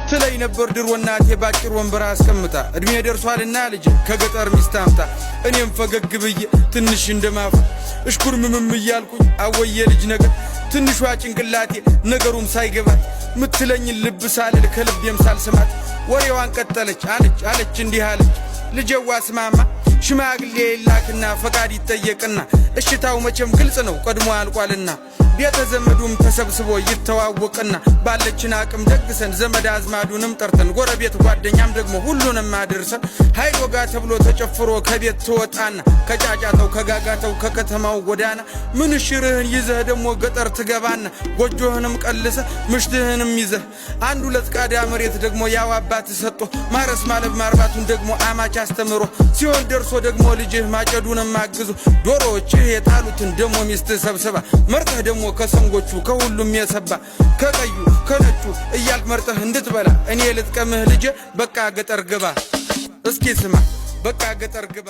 ትለኝ ነበር ድሮ እናቴ ባጭር ወንበር አስቀምጣ፣ እድሜ ደርሷልና ልጄ ከገጠር ሚስት አምጣ። እኔም ፈገግ ብዬ ትንሽ እንደማፈር እሽኩርምምም እያልኩኝ አወየ ልጅ ነገር፣ ትንሿ ጭንቅላቴ ነገሩም ሳይገባት ምትለኝን ልብ ሳልል ከልቤም ሳልስማት ወሬዋን ቀጠለች። አለች አለች እንዲህ አለች፣ ልጀዋ ስማማ፣ ሽማግሌ ይላክና ፈቃድ ይጠየቅና እሽታው መቼም ግልጽ ነው ቀድሞ አልቋልና ቤተ ዘመዱም ተሰብስቦ ይተዋወቅና ባለችን አቅም ደግሰን ዘመድ አዝማዱንም ጠርተን ጎረቤት ጓደኛም ደግሞ ሁሉንም አድርሰን ሀይል ወጋ ተብሎ ተጨፍሮ ከቤት ትወጣና ከጫጫተው ከጋጋተው ከከተማው ጎዳና ምንሽርህን ይዘህ ደግሞ ገጠር ትገባና ጎጆህንም ቀልሰህ ምሽትህንም ይዘህ አንድ ሁለት ቃዳ መሬት ደግሞ ያው አባት ሰጥቶ ማረስ ማለብ ማርባቱን ደግሞ አማች አስተምሮ ሲሆን ደርሶ ደግሞ ልጅህ ማጨዱንም አግዞ ዶሮዎችህ የጣሉትን ደግሞ ሚስትህ ሰብስባ መርጠህ ደግሞ ከሰንጎቹ ከሁሉም የሰባ ከቀዩ ከነጩ እያልክ መርጠህ እንድትበላ እኔ ልጥቀምህ ልጄ፣ በቃ ገጠር ግባ። እስኪ ስማ፣ በቃ ገጠር ግባ።